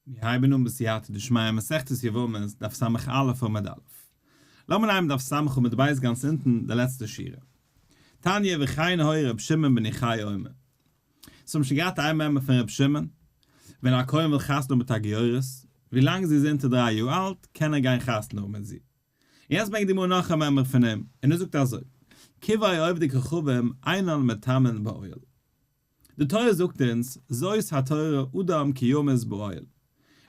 מיר הייבן אן בסייעתא דשמיא מסכת יבמות דף ס"א עמוד א'. לאמיר נעמען דף ס' עמוד ב' גאנץ אונטן די לעצטע שורה. תניא וכן היה ר' שמעון בן יוחאי אומר. ס'האבן שוין געהאט איין מימרא פון ר' שמעון, ווען א כהן וויל חתונה האבן מיט א גיורת, ווילאנג זי איז אונטער דריי יאר אלט קען ער גיין חתונה האבן מיט זי. און יעצט ברענגט די גמרא נאך א מימרא פון אים, און ער זאגט אזוי, קברי עובדי כוכבים אינן מטמאין באוהל. די תורה זאגט אונז, זאת התורה אדם כי ימות באוהל.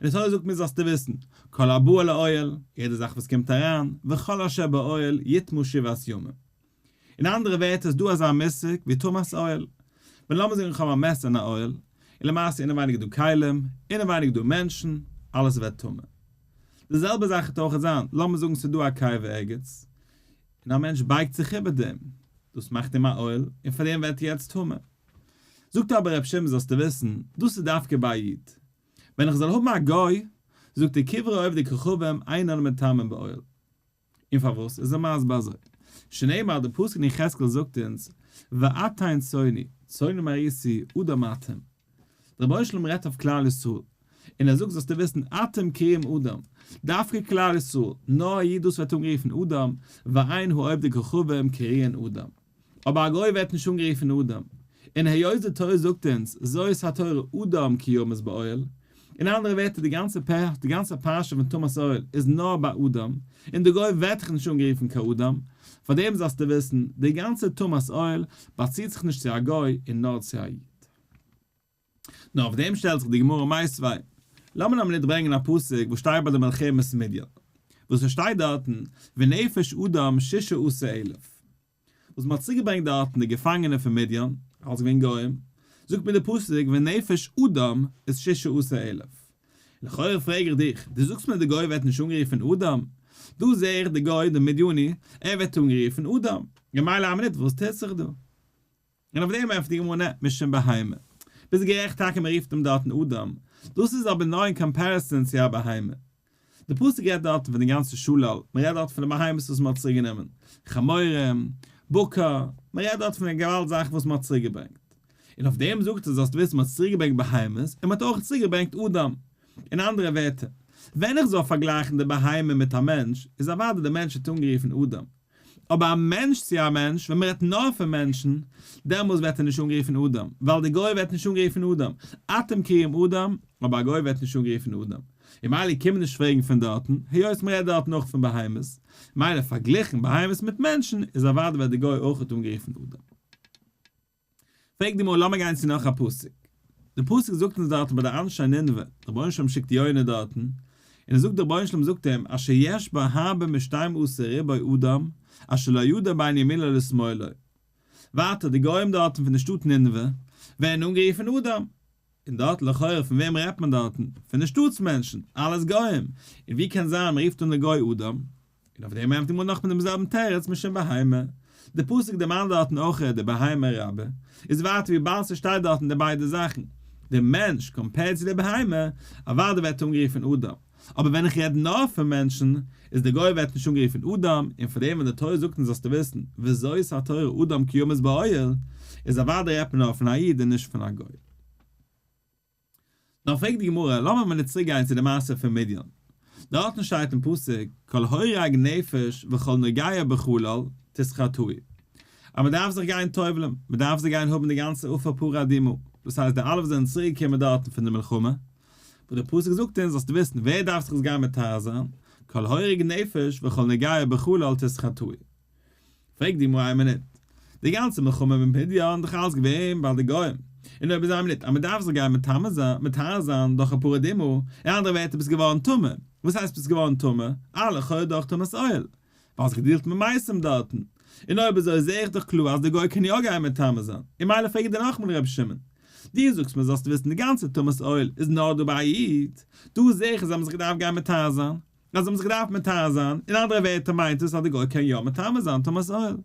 און די תורה זאגט מיר זאלסטו וויסן, כל הבא אל האוהל, יעדע זאך וואס קומט אריין, וכל אשר באוהל יטמא שבעת ימים. אין אנדערע ווערטער איז דא אזא מושג ווי טומאת אוהל. ווען לאמיר זאגן איך האב א מת אין א אוהל, און למעשה אינעווייניג איז דא כלים, אינעווייניג איז דא מענטשן, אלעס ווערט טמא. די זעלבע זאך וועט אויך זיין, לאמיר זאגן ס'איז דא א קבר ערגעץ, און א מענטש בייגט זיך איבער דעם, דאס מאכט אים א אוהל, און פאר דעם ווערט ער יעצט טמא. זאגט אבער רבי שמעון זאלסטו וויסן, דאס איז דווקא ביי א איד. ווען איך זאל האבן א גוי, זאגט ער קברי עובדי כוכבים אינן מטמאין באוהל. און פארוואס איז ער מסביר אזוי? שנאמר די פסוק אין יחזקאל זאגט אונז, ואתן צאני, צאני מרעיתי, אדם אתם. דער רבונו של עולם רעדט אויף כלל ישראל, און ער זאגט זאלסטו וויסן אתם קרויים אדם, דווקא כלל ישראל, נאר א איד דאס ווערט אנגערופן אדם, ואין העובדי כוכבים קרויין אדם. אבער א גוי ווערט נישט אנגערופן אדם. און היות די תורה זאגט אונז זאת התורה אדם כי ימות באוהל, אין אנדערע ווערטער די גאנצע די גאנצע פרשה פון טומאת אוהל איז נאר ביי אדם, און די גוי ווערט דאך נישט אנגערופן קיין אדם, פארדעם זאלסטו וויסן, די גאנצע טומאת אוהל באציט זיך נישט צו א גוי און נאר צו א איד. נאר אויף דעם שטעלט זיך די גמרא מיתיבי. לאמיר נאר מינוט ברענגען א פסוק וואס שטייט ביי די מלחמת מדין, וואס עס שטייט דארטן ונפש אדם ששה עשר אלף, וואס מען האט צוריקגעברענגט דארטן די געפאנגענע פון מדין, אלס געווען גוים, זאגט מיר די פסוק ונפש אדם איז ששה עשר אלף. לכאורה פרעג איך דיך, דו זאגסט מיר די גוי ווערט נישט אנגערופן אדם, דא זעה איך די גוי די מדיני, ער ווערט אנגערופן אדם, ממילא א מינוט וואס טוט זיך דא? און אויף דעם ענטפערט די גמרא נע, משום בהמה. ביסט גערעכט טאקע מען רופט אים דארטן אדם, דאס איז אבער נאר אין comparison צו א בהמה. די פסוק רעדט דארטן פון די גאנצע שלל, מען רעדט דארט פון די בהמות וואס מען האט צוריק גענומען, חמורים, בקר, מען רעדט דארט פון א געוואלד זאכן וואס מען האט צוריק געברענגט. און אויף דעם זאגט ער זאלסט וויסן מען האט צוריק געברענגט בהמות און מען האט אויך צוריק געברענגט אדם. אין אנדערע ווערטער, ווען איך זאל פארגלייכן די בהמה מיט א מענטש, איז אוודאי די מענטש ווערט אנגערופן אדם. אבער א מענטש צו א מענטש, ווען מען רעדט נאר פון מענטשן, דעמאלס ווערט ער נישט אנגערופן אדם, ווייל דער גוי ווערט נישט אנגערופן אדם, אתם קרויים אדם, אבער א גוי ווערט נישט אנגערופן אדם. און מילא קען מען נישט פרעגן פון דארטן, היות מען רעדט דארטן אויך פון בהמות, מילא פארגליכן בהמות מיט מענטשן, איז אוודאי ווערט דער גוי אויכעט אנגערופן אדם. פרעגט די גמרא לאמיר גיין צו נאך א פסוק, די פסוק זאגט אונז דארטן ביי די אנשי נינוה, דער רבונו של עולם שיקט יונה דארטן, און ער זאגט דער רבונו של עולם זאגט אים אשר יש בה הרבה משתים עשר ריבוא אדם אשר לא ידע בין ימינו לשמאלו, ווייטער די גוים דארטן פון די שטאט נינוה ווערן אנגערופן אדם, און דארט לכאורה פון וועם רעדט מען דארטן? פון די שטאטס מענטשן, אלעס גוים, און ווי קען זיין מען רופט אן די גוי אדם? און אויף דעם ענטפערט די גמרא נאך מיט דעם זעלבן תירוץ משום בהמה, די פסוק דערמאנט דארטן אויך די בהמה רבה, איז ווייטער וויבאלד ס'שטייט דארטן די ביידע זאכן, די מענטש compared צו די בהמה, אוודאי ווערט אנגערופן אדם, אבער ווען איך רעד נאר פון מענטשן, איז די גוי ווערט נישט אנגערופן אדם, און פאר דעם ווען די תורה זאגט אונז זאלסטו וויסן, וזאת התורה אדם כי ימות באוהל, איז אוודאי רעדט מען נאר פון א איד און נישט פון א גוי. נאר פרעגט די גמרא, לאמיר מיר צוריק גיין צו די מעשה פון מדין, דארטן שטייט אין פסוק, כל הורג נפש וכל נוגע בחלל תתחטאו, אז מען דארף זיך גיין טובל'ן, מען דארף זיך גיין האבן די גאנצע אפר פרה אדומה, דאס הייסט די אלע וואס זענען צוריק געקומען דארטן פון די מלחמה, וואס דער פסוק זאגט אונז זאלסטו וויסן, ווער דארף זיך עס גיין מטהר זיין, כל הורג נפש וכל נוגע בחלל תתחטאו. פרעגט די גמרא איין מינוט, די גאנצע מלחמה מיט מדיין איז דאך אלעס געווען ביי די גוים, און אויב איז איין מינוט אז מען דארף זיך גיין מטמא זיין, מטהר זיין דורך א פרה אדומה, אין אנדערע ווערטער ביסט געווארן טמא, וואס הייסט ביסט געווארן טמא? אה לכאורה דורך טומאת אוהל, ווייל האסט געדילט מיט מתים דארטן, און אויב אזוי זעה איך דאך קלאר אז די גוי קען יא גיין מטמא זיין, און מילא פרעג איך דיר נאכאמאל רבי שמעון, דו זאגסט מיר זאלסט וויסן די גאנצע טומאת אוהל איז נאר דא ביי א איד, דא זעה איך אז זיי האבן זיך געדארפט גיין מטהר זיין, אז זיי האבן זיך געדארפט מטהר זיין, אין אנדערע ווערטער מיינט עס אז די גוי קען יא מטמא זיין טומאת אוהל.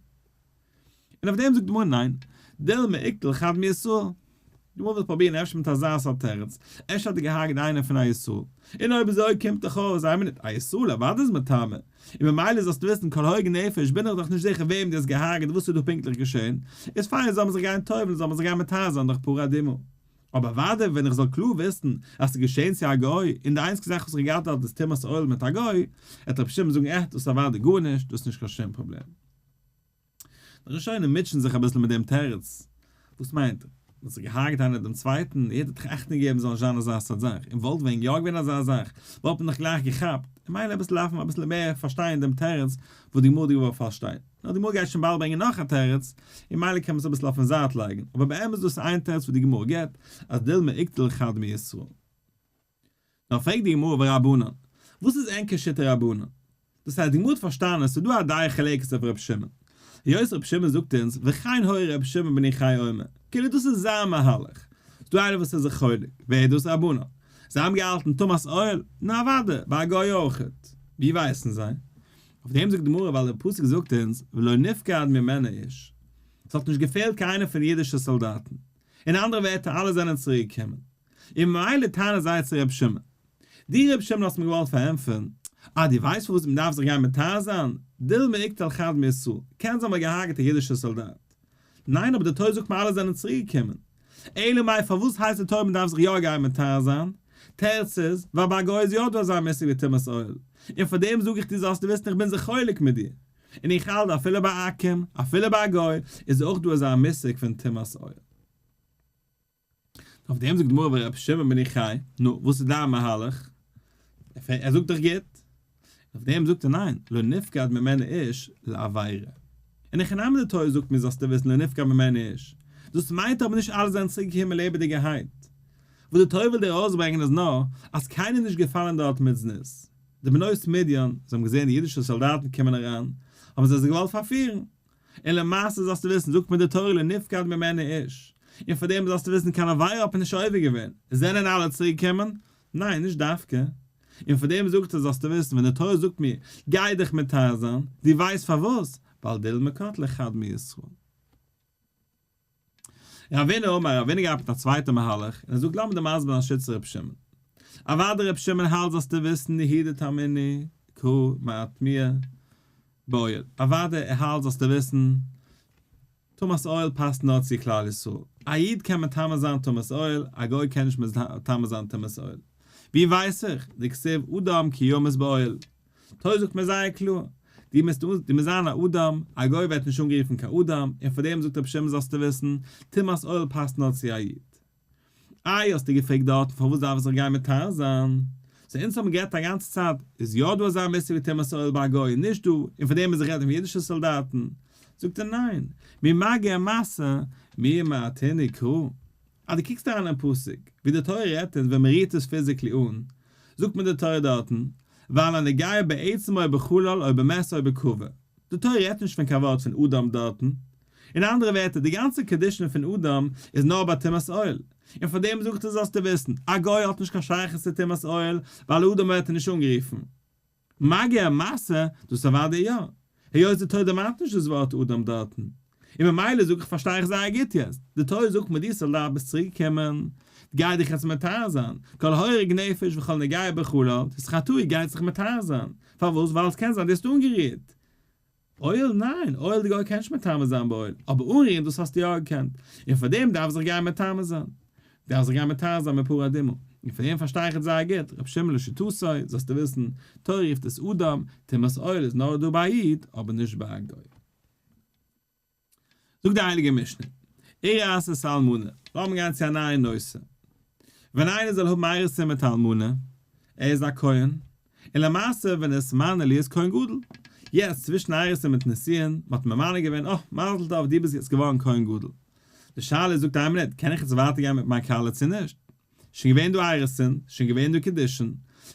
און אויף דעם זאגט די גמרא ניין, דילמא איקטול חד מישראל. די גמרא וויל פרובירן אפשר מיט אזא סארט תירוץ, אפשר האט ער געהארגעט איינער פון א ישראל, און אויב אזוי קומט דאך אויס, איין מינוט, א ישראל אוודאי איז מטמא, און ממילא זאלסטו וויסן כל הורג נפש בין איך דאך נישט זיכער וועם דו האסט געהארגעט וואס איז דא פונקטליך געשען, איז פיין זאל מען זיך גיין טובל'ן זאל מען זיך גיין מטהר זיין דורך פרה אדומה. אבער אוודאי ווען איך זאל קלאר וויסן אז ס'איז געשען צו א גוי, און די איינציגע זאך וואס איך האב געהאט דארט איז טומאת אוהל מיט א גוי, וועט רבי שמעון זאגן אה, דאס איז אוודאי גארנישט, דאס איז נישט קיין שום פראבלעם. די ראשונים מוטשען זיך אביסל מיט דעם תירוץ, וואס מיינט? מ'האט זיך געהארגעט איינער דעם צווייטן, יעדער האט דאך אכטונג געגעבן ס'זאל נישט זיין אזא סארט זאך, און וואלט ווען יא געווען אזא זאך, וואלט מען דאך גלייך געכאפט, און מילא אביסל דארף מען אביסל מער פארשטיין דעם תירוץ וואס די גמרא האט געוואלט פארשטיין, נאר די גמרא גייט שוין באלד ברענגען נאך א תירוץ, און מילא קען מען עס אביסל אויפן זייט לייגן, אבער באמת איז דאס איין תירוץ וואס די גמרא גיבט, אז דילמא איקטול חד מישראל. נאר פרעגט די גמרא ורבנן, וואס איז ענקער שיטה רבנן? דאס הייסט די גמרא האט פארשטאנען עס איז דא א דעה חולקת אויף ר' שמעון, היות ר' שמעון זאגט אונז וכן היה ר' שמעון בן יוחאי אומר, כאילו דאס איז זיין מהלך, איז דא איינער וואס איז זיך חולק, ווער איז דאס רבנן? זיי האבן געהאלטן טומאת אוהל? נו אוודאי, ביי א גוי אויכעט. ווי ווייסן זיי? אויף דעם זאגט די גמרא ווייל דער פסוק זאגט אונז ולא נפקד ממנו איש, עס האט נישט געפעלט קיין איינער פון די אידישע סאלדאטן, אין אנדערע ווערטער אלע זענען צוריק געקומען, און ממילא טענה'ן זיי צו ר' שמעון, דו ר' שמעון האסט מיר געוואלט פארענטפערן, אה דו ווייסט פארוואס מען דארף זיך גיין מטהר זיין, דילמא איקטול חד מישראל, קען זיין מ'האט געהארגעט א אידישע סאלדאט. ניין אבער די תורה זאגט מיר אלע זענען צוריק געקומען. אלא מאי פארוואס הייסט די תורה מען דארף זיך יא גיין מטהר זיין? תירוץ איז, ווייל ביי א גוי איז יא דא אזא מושג ווי טומאת אוהל. און פאר דעם זאג איך דיר זאלסטו וויסן איך בין זיך חולק מיט דיר. און איך האלט אפילו ביי עכו"ם, אפילו ביי א גוי, איז אויך דא אזא מושג פון טומאת אוהל. אויף דעם זאגט די גמרא ורבי שמעון בן יוחאי, נו, וואס איז דיין מהלך? ער זאגט דאך גוט. אויף דעם זאגט ער ניין, לא נפקד ממנו איש לעבירה. אין הכי נמי די תורה זאגט מיר זאלסטו וויסן לא נפקד ממנו איש. דאס מיינט אבער נישט אלע זענען צוריק געקומען לעבעדיגערהייט. וואס די תורה וויל דיר ארויסברענגען איז נאר אז קיינער איז נישט געפאלען דארט מיט זנות. די בנות מדיין, זיי האבן געזען די אידישע סאלדאטן קומען אריין, האבן זיי זיך געוואלט פארפירן. און למעשה זאלסטו וויסן, זאגט מיר די תורה לא נפקד ממנו איש, און פאר דעם זאלסטו וויסן קיין עבירה האט מען נישט עובר געווען, זענען אלע צוריק געקומען? ניין נישט דווקא, און פאר דעם זאגט ער זאלסטו וויסן ווען די תורה זאגט מיר גיי דיך מטהר זיין, דו ווייסט פארוואס? ווייל דילמא קטלי חד מישראל. רבינא אמר, רבינא גייט מיט א צווייטע מהלך, און ער זאגט לאמיר דיר מסביר זיין שיטת ר' שמעון. אוודאי ר' שמעון האלט זאלסטו וויסן נהי דטמאינהו קרא מאטמיה באוהל, אוודאי ער האלט זאלסטו וויסן טומאת אוהל פאסט נאר צו כלל ישראל, א איד קען מטמא זיין טומאת אוהל, א גוי קען נישט מטמא זיין טומאת אוהל. ווי ווייס איך? דכתיב אדם כי ימות באוהל. תורה זאגט מיר זייער קלאר, דו מוזט דו מוזט זיין א אדם, א גוי ווערט נישט אנגערופן קיין אדם, און פאר דעם זאגט רבי שמעון זאלסטו וויסן, טומאת אוהל פאסט נאר צו א איד. איי האסטו געפרעגט דארטן פארוואס דארף איך זיך גיין מטהר זיין? סאו אונז האבן גערעדט א גאנצע צייט, איז יא דא אזא מושג ווי טומאת אוהל ביי א גוי און נישט דא, און פאר דעם מוז איך רעדן פון אידישע סאלדאטן? זאגט ער ניין, מי מגע ומשא, מי מעתיני קרא. אז דו קוקסט אריין אין פסוק ווי די תורה רעדט אונז ווען מען רירט עס physically אן, זאגט מיר די תורה דארטן, ועל הנוגע בעצם או בחלל או במת או בקבר. די תורה רעדט נישט פון קיין ווארט פון אדם דארטן. אין אנדערע ווערטער, די גאנצע condition פון אדם איז נאר ביי טומאת אוהל. און פאר דעם זאגט ער זאלסטו וויסן, א גוי האט נישט קיין שייכות צו טומאת אוהל, ווייל אדם ווערט ער נישט אנגערופן. מגע ומשא, דאס אוודאי יא. היות די תורה דערמאנט נישט דאס ווארט אדם דארטן. און ממילא זאג איך פארשטיי איך זייער גוט יעצט. די תורה זאגט מיר דו סאלדאט ביסט צוריק געקומען, גיי דיך יעצט מטהר זיין. כל הורג נפש וכל נוגע בחלל, תתחטאו גייט זיך מטהר זיין. פארוואס? ווייל עס קען זיין דו האסט אנגערירט. אוהל? ניין, אוהל די גוי קען נישט מטמא זיין באוהל, אבער אנרירן דאס האסטו יא געקענט, און פאר דעם דארף זיך גיין מטמא זיין, דארף זיך גיין מטהר זיין מיט פרה אדומה, און פאר דעם פארשטיי איך עס זייער גוט, רבי שמעון לשיטתו, זאלסטו וויסן, תורה רופט עס אדם, טומאת אוהל איז נאר דא ביי א איד, אבער נישט ביי א גוי. זאגט די הייליגע משנה, אירס את האלמנה, לאמיר גיין צו א נייע נושא, ווען איינער זאל האבן אירוסין מיט א אלמנה, ער איז א כהן, און למעשה ווען ער איז ממנה להיות כהן גדול, יעצט צווישן אירוסין מיט נישואין, מען האט ממנה געווען, אה, מזל טוב דו ביסט יעצט געווארן כהן גדול, די שאלה איז זאגט איין מינוט, קען איך יעצט ווייטער גיין מיט מיין כלה צו נישט? שוין געווען דא אירוסין, שוין געווען דא קידושין,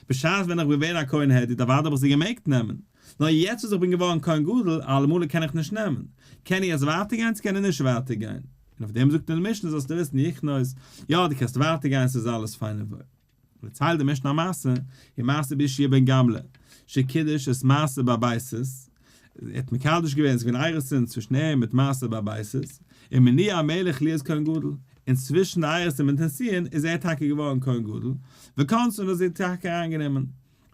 בשעת ווען איך בין געווען א כהן הדיוט אוודאי האב איך זי געמעגט נעמען, נאר יעצט וואס איך בין געווארן כהן גדול אלעמאל קען איך נישט נעמען, קען איך יעצט ווייטער גיין צו קען איך נישט ווייטער גיין? און אויף דעם זאגט די משנה זאלסטו וויסן יכנוס, יא דו קענסט ווייטער גיין ס'איז אלעס פיין און וואויל. דערציילט די משנה א מעשה, ומעשה ביהושע בן גמלא, שקידש את מרתא בר בייתוס, ער האט מקדש געווען, עס איז געווען אירוסין צווישן אים מיט מרתא בר בייתוס, ומינוהו המלך להיות כהן גדול, און צווישן די אירוסין מיט נישואין איז ער טאקע געווארן כהן גדול, וכנסה און האט זי טאקע אריינגענומען.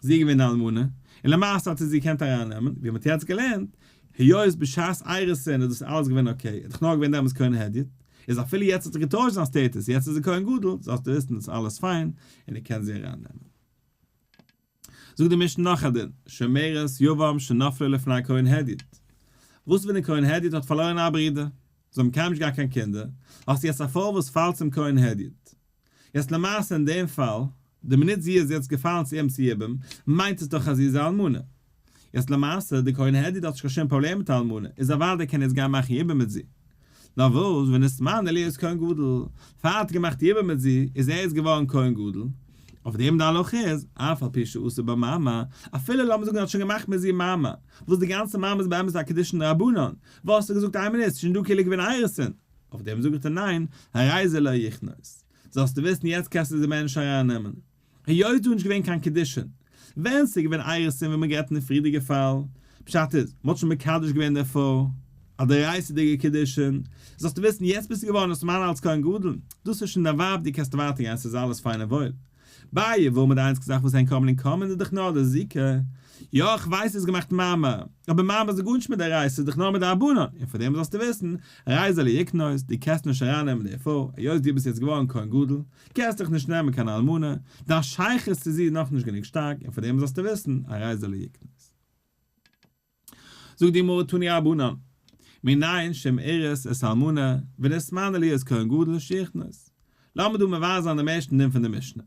זי איז געווען די אלמנה, און למעשה האט ער זי געקענט ארייננעמען, ווי מען האט יעצט געלערנט, היות בשעת אירוסין איז דאס אלעס געווען okay, ער איז דאך נאר געווען דעמאלטס כהן הדיוט. איז אפילו יעצט האט זיך געטוישט זיין status, יעצט איז ער כהן גדול, זאלסטו וויסן איז אלעס פיין, און ער קען זי ארייננעמען. זאגט די משנה נאך א דין, שומרת יבם שנפלה לפני כהן הדיוט. וואס ווען די כהן הדיוט האט פארלוירן א ברודער? זיי האבן קיינמאל נישט געהאט קיין קינדער, האסטו יעצט א פרוי וואס פאלט צום כהן הדיוט. יעצט למעשה אין דעם פאל, די מינוט זי איז יעצט געפאלן צו אים צו יבום, מיינט עס דאך אז זי איז א אלמנה. יעצט למעשה, די כהן הדיוט האט נישט קיין שום פראבלעם מיט א אלמנה, איז אוודאי קען ער יעצט גיין מאכן יבום מיט זי. נאר וואס, ונתמנה להיות כהן גדול, פאר ער האט געמאכט יבום מיט זי, איז ער יעצט געווארן כהן גדול. אויף דעם די הלכה איז, אף על פי שעשה בה מאמר, אפילו לאמיר זאגן ער האט שוין געמאכט מיט זי מאמר, וואס די גאנצע מאמר איז באמת א קידושין דרבנן, וואס האסטו געזאגט איין מינוט, ס'איז שוין דא כאילו געווען אירוסין. אויף דעם זאג איך דיר ניין, הרי זה לא יכנוס. זאלסטו וויסן יעצט קענסטו די מער נישט ארייננעמען. היות דא איז נישט געווען קיין קידושין. ווען ס'איז געווען אירוסין ווי מ'געבט אין די פריערדיגע פאל. פשט איז, מ'האט שוין מקדש געווען די פרוי. א דאורייתא'דיגע קידושין. זאלסטו וויסן יעצט ביסטו געווארן נתמנה אלס כהן גדול. דאס איז שוין דיין ווייב דו קענסט ווייטער גיין ס'איז אלעס פיין און וואויל. ביי יבמה די איינציגסטע זאך וואס ענק האבן אין common איז דאך נאר די זיקה. יא איך ווייס ס'איז געמאכט מאמר, אבער מאמר איז גארנישט מיט דאורייתא ס'איז דאך נאר מדרבנן, און פאר דעם זאלסטו וויסן, הרי זה לא יכנוס, דו קענסט נישט ארייננעמען די פרוי, היות דו ביסט יעצט געווארן כהן גדול, קענסט דיך נישט נעמען קיין אלמנה, דיין שייכות צו זי איז נאכנישט גענוג שטארק, און פאר דעם זאלסטו וויסן, הרי זה לא יכנוס. זאגט די גמרא תנו רבנן, מנין שאם אירס את האלמנה ונתמנה להיות כהן גדול שיכנוס. לאמיר דא מבאר זיין דעם ערשטן דין פון די משנה.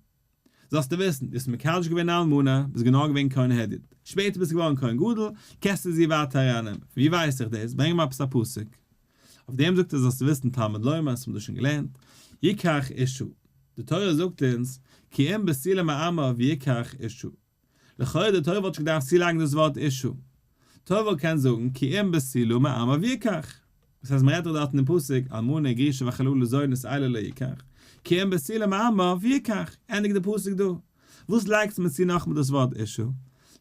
זאלסטו וויסן, דו האסט מקדש געווען א אלמנה, ביסט גענוי געווען כהן הדיוט, שפעטער ביסטו געווארן כהן גדול, קענסטו זי ווייטער ארייננעמען. פון ווי ווייס איך דאס? ברענג מיר עפעס א פסוק. אויף דעם זאגט ער זאלסטו וויסן תלמוד לומר, עס האבן דאס שוין געלערנט, יקח אשה. די תורה זאגט אונז, כי אם בתולה מעמיו יקח אשה. לכאורה די תורה וואלט נישט געדארפט צולייגן דאס ווארט אשה. תורה וואלט געקענט זאגן כי אם בתולה מעמיו יקח. דאס הייסט מ'רעדט דאך דארט אין דעם פסוק אלמנה גרושה וחללה זונות אלה לא יקח. כי אם בתולה מעמיו יקח. ענדיגט די פסוק דא. וואס לייגט מען צו נאכאמאל דאס ווארט אשה?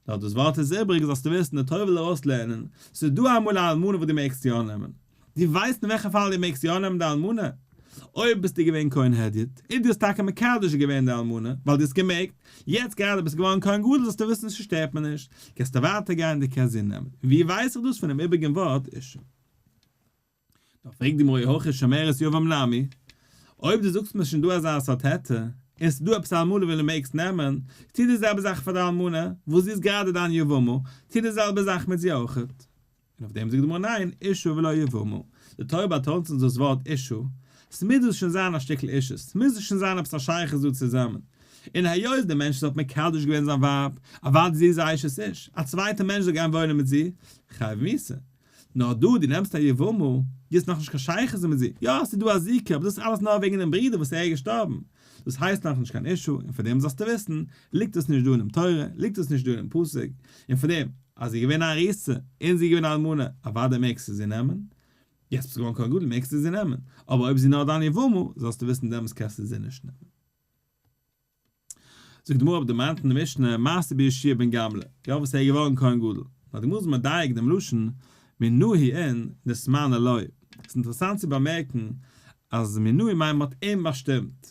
נאר דאס ווארט איז איבריג זאלסטו וויסן די תורה וויל ארויסלערנען ס'איז דא אמאל א אלמנה וואס דו מעגסט יא נעמען. דו ווייסט אין וועלכע פאל דו מעגסט יא נעמען די אלמנה? אויב ביסטו געווען כהן הדיוט, און דו האסט טאקע מקדש געווען די אלמנה, ווייל דו האסט געמעגט, יעצט גראדע ביסטו געווארן כהן גדול זאלסטו וויסן ס'שטערט מיר נישט, קענסטו ווייטער גיין דו קענסט זי נעמען. ווי ווייס איך דאס פונעם איבריגן ווארט אשה? דאך פרעגט די גמרא אי הכי שומרת יבם נמי, אויב דו זאגסט מיר שוין דא אזא סארט היתר, און ס'איז דא עפעס א אלמנה וואס דו מעגסט נעמען, טו די זעלבע זאך פאר די אלמנה, וואס זי איז גראדע דיין יבמה, טו די זעלבע זאך מיט זי אויכעט. און אויף דעם זאגט די גמרא ניין, אשה ולא יבמה, די תורה באטאנט אונז דאס ווארט אשה, ס'מוז דאס שוין זיין א שטיקל אישות, ס'מוז דאס שוין זיין עפעס א שייכות דא צוזאמען, און היות דער מענטש וואס האט מקדש געווען זיין ווייב, אוודאי זי איז א אשת איש, א צווייטער מענטש זאל גיין וואוינען מיט זי, חייב מיתה. נאר דא, דו נעמסט א יבמה, דו האסט נאכנישט קיין שייכות מיט זי, יא ס'איז דא א זיקה, אבער דאס איז אלעס נאר וועגן דעם ברודער וואס ער איז געשטארבן, דאס הייסט נאכנישט קיין אשה, און פאר דעם זאלסטו וויסן, ליגט עס נישט דא אינעם תורה, ליגט עס נישט דא אינעם פסוק, און פאר דעם, אז זי איז געווען א ארוסה, און זי איז געווען א אלמנה, אוודאי מעגסטו זי נעמען, יעצט ביסטו געווארן כהן גדול מעגסטו זי נעמען, אבער אויב זי איז נאר דיין יבמה, זאלסטו וויסן דעמאלס קענסטו זי נישט נעמען. זאגט די גמרא אויף דערמאנט אין די משנה מעשה ביהושע בן גמלא, יא וואס ער איז געווארן כהן גדול, נאר די גמרא איז מדייק דעם לשון מינוהו אין נתמנה לו, ס'איז אינטערעסאנט צו באמערקן אז מינוהו מיינט מען האט אים באשטימט,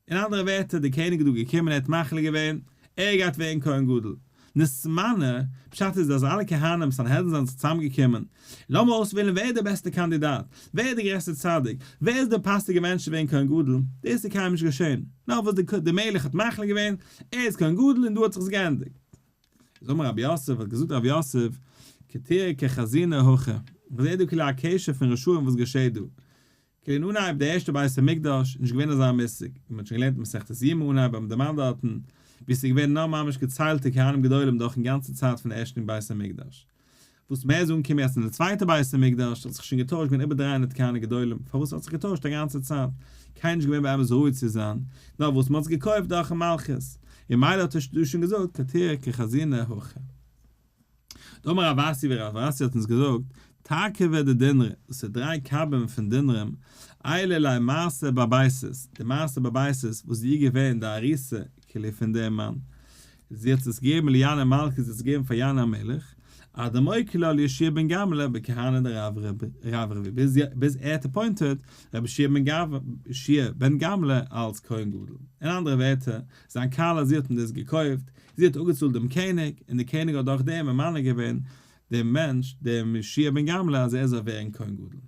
אין אנדערע ווערטער דער קעניג איז דא געקומען ער האט מחליט געווען ער גייט ווערן כהן גדול, נתמנה, פשט איז אז אלע כהנים סנהדרין זענען זיך צוזאם געקומען, לאמיר אויסוועלן ווער איז דער בעסטער קאנדידאט, ווער איז דער גרעסטער צדיק, ווער איז דער פאסיגער מענטש צו ווערן כהן גדול, דאס איז קיינמאל נישט געשען, נאר וואס דער מלך האט מחליט געווען, ער איז כהן גדול און דא האט זיך עס געענדיגט. איז אמר רב יוסף, האט געזאגט רב יוסף, קטיעא כחזינא הכא, איך זע דא כאילו א קשר פון רשעים וואס געשעט דא, כאילו אין אנהייב די ערשטע בית המקדש איז נישט געווען אזא מושג, ווי מען האט שוין געלערנט אין מסכת יומא אנהייב ביים דערמאנט דארטן, ווי עס איז געווען נאר ממש געציילטע כהנים גדולים דורכן גאנצע צייט פון ערשטן בית המקדש. וואס מער איז אנגעקומען יעצט אין די צווייטע בית המקדש האט זיך שוין געטוישט געווען איבער 300 כהנים גדולים, פארוואס האט זיך געטוישט א גאנצע צייט? קיינער נישט געווען באמת ראוי צו זיין, נאר וואס מען האט עס געקויפט דורכן מלכות, און מילא האט ער דא שוין געזאגט קטיעא כחזינא הכא. דאמר רב אסי ווי רב אסי האט אונז געזאגט, תרכבי דדינרי, דאס איז דריי קבים פון דינרים, עיילא ליה מעשה בביתוסית, די מעשה בביתוסית וואס זי איז געווען די ארוסה כאילו פון דעם מאן, זי האט עס געגעבן לינאי מלכא, זי האט עס געגעבן פאר ינאי המלך, עד דמוקי לה ליהושע בן גמלא בכהני דרברבי, ביז ער האט appointed רבי יהושע בן גמלא אלס כהן גדול. אין אנדערע ווערטער, זיין כלה זי האט אים דאס געקויפט, זי האט אפגעצאלט דעם קעניג, און דער קעניג האט דורך דעם ממנה געווען דעם מענטש, דעם יהושע בן גמלא, אז ער זאל ווערן כהן גדול.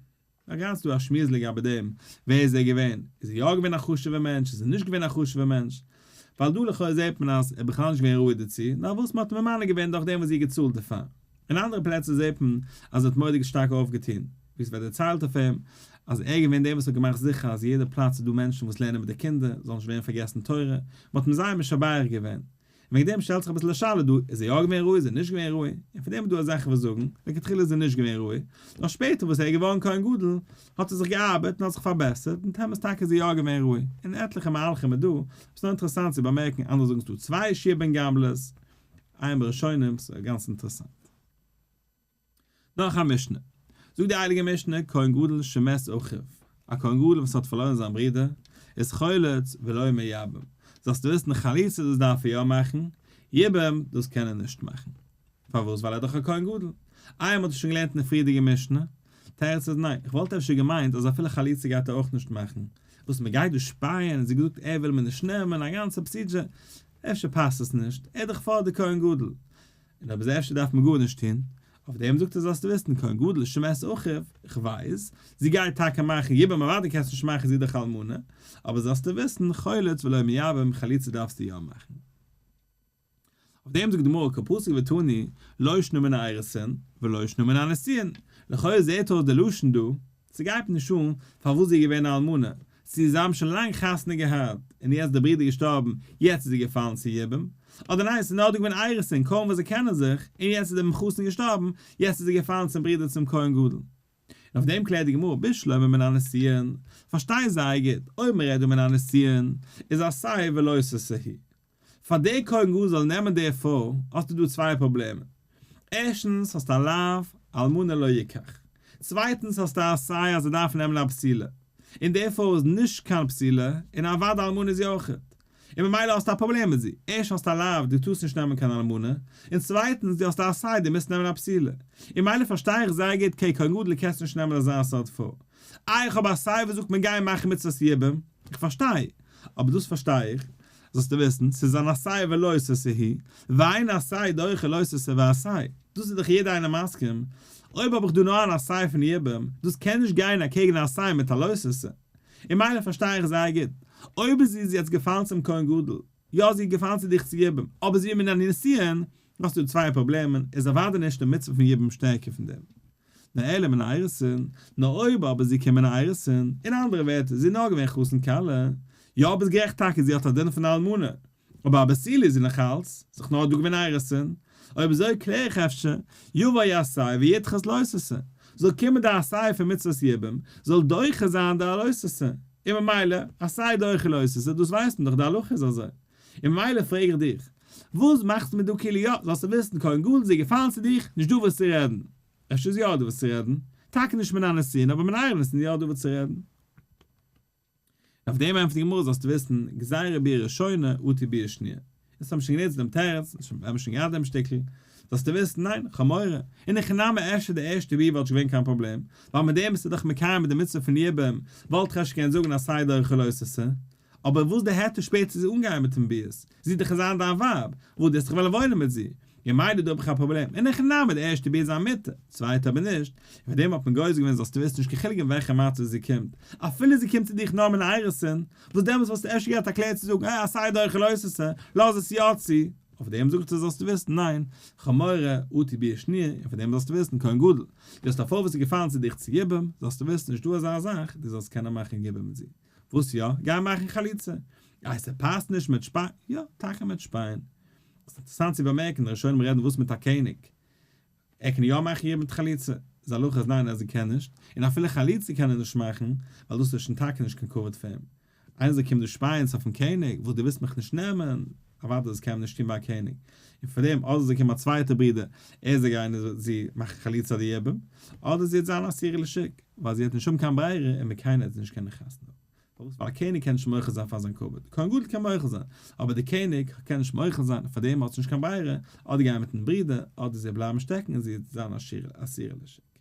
הגם ס'דא א שמועס לגבי דעם, ווער איז ער געווען, איז ער יא געווען א חשוב'ער מענטש, איז ער נישט געווען א חשוב'ער מענטש, ווייל דא לכאו' זעט מען אז ער איז בכלל נישט געווען ראוי דערצו, נאר וואס מ'האט אים ממנה געווען דורך דעם וואס זי האט געצאלט דערפאר. אין אנדערע פלעצער זעט מען אז ער האט מורא'דיג שטארק אויפגעטון, ווי עס ווערט דערציילט אויף אים, אז ער איז געווען דער וואס האט געמאכט זיכער אז יעדע פלאץ איז דא מענטשן וואס לערנען מיט די קינדער, זאל נישט ווערן פארגעסן תורה, מען האט אים זייער משבח געווען. און וועגן דעם שטעלט זיך אביסל די שאלה דא, איז ער יא געווען ראוי איז ער נישט געווען ראוי? און פאר דעם איז דא אזעלכע וואס זאגן, לכתחילה איז ער נישט געווען ראוי, נאר שפעטער וואס ער איז געווארן כהן גדול, האט ער זיך געארבעט און האט זיך פארבעסערט, און אמת טאקע איז ער יא געווען ראוי. און עטליכע מהלכים איז דא, ס'איז נאר אינטערעסאנט צו באמערקן, אנדערע זאגן ס'איז דא צוויי יהושע בן גמלא'ס, עיין בראשונים, ס'איז גאנץ אינטערעסאנט. נאך א משנה. זאגט די הייליגע משנה, כהן גדול שמת אחיו, א כהן גדול וואס האט פארלוירן זיין ברודער, איז חולץ ולא מייבם. זאלסטו וויסן חליצה דאס דארף ער יא מאכן, יבום דאס קען ער נישט מאכן. פארוואס? ווייל ער איז דאך א כהן גדול. איי מ'האט עס שוין געלערנט אין די פריערדיגע משנה? תירוץ איז ניין, איך וואלט אפשר געמיינט אז אפילו חליצה גייט ער אויך נישט מאכן. וואס מ'גייט דא שפייען און זי געזאגט ער וויל מיר נישט נעמען, א גאנצע procedure, אפשר פאסט עס נישט, ער איז דאך פארט די כהן גדול. און אויב איז אפשר דארף מען גארנישט טון, אויף דעם זאגט ער זאלסטו וויסן כהן גדול שמת אחיו, איך ווייס, זי גייט טאקע מאכן יבום אוודאי קענסטו נישט מאכן זי איז דאך אלמנה, אבער זאלסטו וויסן חולץ ולא מייבם חליצה דארפסטו יא מאכן. אויף דעם זאגט די גמרא קא פסיק ותני לא שנא מן האירוסין ולא שנא מן הנישואין, לכאורה זעהט אויס די לשון דא, ס'גייט נישט אן פארוואס זי איז געווען א אלמנה, צו זיי האבן שוין לאנג חתונה געהאט און יעצט די ברודער געשטארבן יעצט איז זי געפאלן צו יבום, אדער ניין ס'איז נאר דא געווען אירוסין קוים וואס זיי קענען זיך און יעצט איז דער חתן געשטארבן יעצט איז זי געפאלן צום ברודער צום כהן גדול. און אויף דעם קלערט די גמרא בשלמא מן הנישואין, פארשטיי זייער גוט, אויב מ'רעדט דא מן הנישואין איז עשה ולא תעשה הוא. פאר דער כהן גדול זאל נעמען די פרוי, האסטו דא צוויי פראבלעמען. ערשטנס האסטו א לאו, אלמנה לא יקח. צווייטנס האסטו א עשה אז ער דארף נעמען א בתולה. און די פרוי איז נישט קיין בתולה, און אוודאי אלמנה איז זי אויכעט. און ממילא האסטו א פראבלעם מיט זי. ערשט האסטו א לאו, דו טארסט נישט נעמען קיין אלמנה. און צווייטנס, דו האסט א עשה, דו מוזט נעמען א בתולה. און ממילא פארשטיי איך זייער גוט כהן גדול קענסט נישט נעמען אזא סארט פרוי. איי איך האב א עשה וואס זאגט מען גייען מאכן מצוות יבום, איך פארשטיי, אבער דאס פארשטיי איך, זאלסטו וויסן, ס'איז אן עשה ולא תעשה הוא, ואין עשה דוחה לא תעשה ועשה, דאס איז דאך יעדער איינער מסכים, אויב האב איך דא נאר אן עשה פון יבום, דאס קען נישט גיין אקעגן א עשה מיט א לא תעשה. און מילא פארשטיי איך זייער גוט, אויב איז זי יעצט געפאלן צום כהן גדול, יא זי איז געפאלן צו דיך צו יבום, אבער זי איז מן הנישואין, האסטו צוויי פראבלעמען, איז אוודאי נישט די מצוה פון יבום שטערקער פון דעם. נאר אלא מן האירוסין, נאר אויב אבער זי קומט מן האירוסין, אין אנדערע ווערטער, זי איז נאר געווען חתן כלה, יא ביסט גערעכט טאקע זי האט א דין פון אלמנה, אבער א בתולה איז זי נאך אלץ, זיך נאר דא געווען אירוסין, אויב אזוי קלער איך אפשר, יבוא עשה וידחה לא תעשה, זאל קומען די עשה פון מצוות יבום, זאל דוחה זיין די לא תעשה, און ממילא, עשה דוחה לא תעשה, דאס ווייסט מען דאך די הלכה איז אזוי. און ממילא פרעג איך דיך, וואס מאכסטו מיר דא כאילו יא, זאלסטו וויסן כהן גדול זי געפאלן צו דיך, נישט דא וואס צו רעדן. אפשר איז יא דא וואס צו רעדן, טאקע נישט מן הנישואין אבער מן האירוסין איז יא דא וואס צו רעדן. און אויף דעם ענטפערט די גמרא זאלסטו וויסן, גזירה ביאה ראשונה אטו ביאה שניה. אונז האבן שוין גענוצט דעם תירוץ, אונז האבן שוין געהאט דעם שטיקל, זאלסטו וויסן, ניין, כ'האב מורא, אין הכי נמי אפשר די ערשטע ביאה וואלט נישט געווען קיין פראבלעם, ווייל מיט דעם ביסטו דאך מקיים די מצוה פון יבום, וואלט איך אפשר געקענט זאגן עשה דוחה לא תעשה, אבער וואס די היתר שפעטער זי אנגיין מיטן ביאת, זי דאך זיין דיין ווייב, וואס דו האסט זיך וועלן וואוינען מיט זי, און מילא דא האב איך א פראבלעם, אין הכי נמי די ערשטע ביאה איז א מותר, צווייטע אבער נישט, און פאר דעם האט מען גוזר געווען זאלסטו וויסן נישט קיין חילוק אין וועלכע מצב זי קומט, אפילו זי קומט צו דיך נאר מן האירוסין, וואס דעמאלטס וואלסטו אפשר געהאט א קלער צו זאגן אה עשה דוחה לא תעשה, לאז עס יא צו, אויף דעם זאגט ער זאלסטו וויסן ניין, כ'האב מורא, אטו ביאה שניה, און פאר דעם זאלסטו וויסן כהן גדול, דו האסט א פרוי וואס איז געפאלן צו דיך צו יבום, זאלסטו וויסן נישט דא אזא זאך, דו זאלסט קענען מאכן יבום מיט זי. וואס יא? גיי מאכן חליצה. איי ס'פאסט נישט מיט שפיין? יא, טאקע מיט שפיין. ס'איז אינטערעסאנט צו באמערקן, די ראשונים רעדן וואס מיט א קעניג? ער קען יא מאכן יבום מיט חליצה? איז הלכה איז ניין אז ער קען נישט, און אפילו חליצה קען ער נישט מאכן, ווייל דאס איז שוין טאקע נישט קיין כבוד פאר אים. איינער זאל קומען דא שפייען אויפן קעניג, וואס דו ווילסט מיך נישט נעמען? אוודאי דאס קען מען נישט טון ביי א קעניג. און פאר דעם אדער זאל קומען א צווייטער ברודער, ער זאל גיין און זי מאכן חליצה אדער יבום, אדער זי וועט זיין אסורה לשוק, ווייל זי וועט נישט האבן קיין ברירה און מיט קיינער וועט זי נישט קענען חתונה האבן. פארוואס? ווייל א קעניג קען נישט מוחל זיין פאר זיין כבוד. כהן גדול קען מוחל זיין, אבער דער קעניג קען נישט מוחל זיין, פאר דעם האט זי נישט קיין ברירה, אדער גיין מיטן ברודער, אדער זי בלייבן שטעקן און זי וועט זיין אסורה לשוק.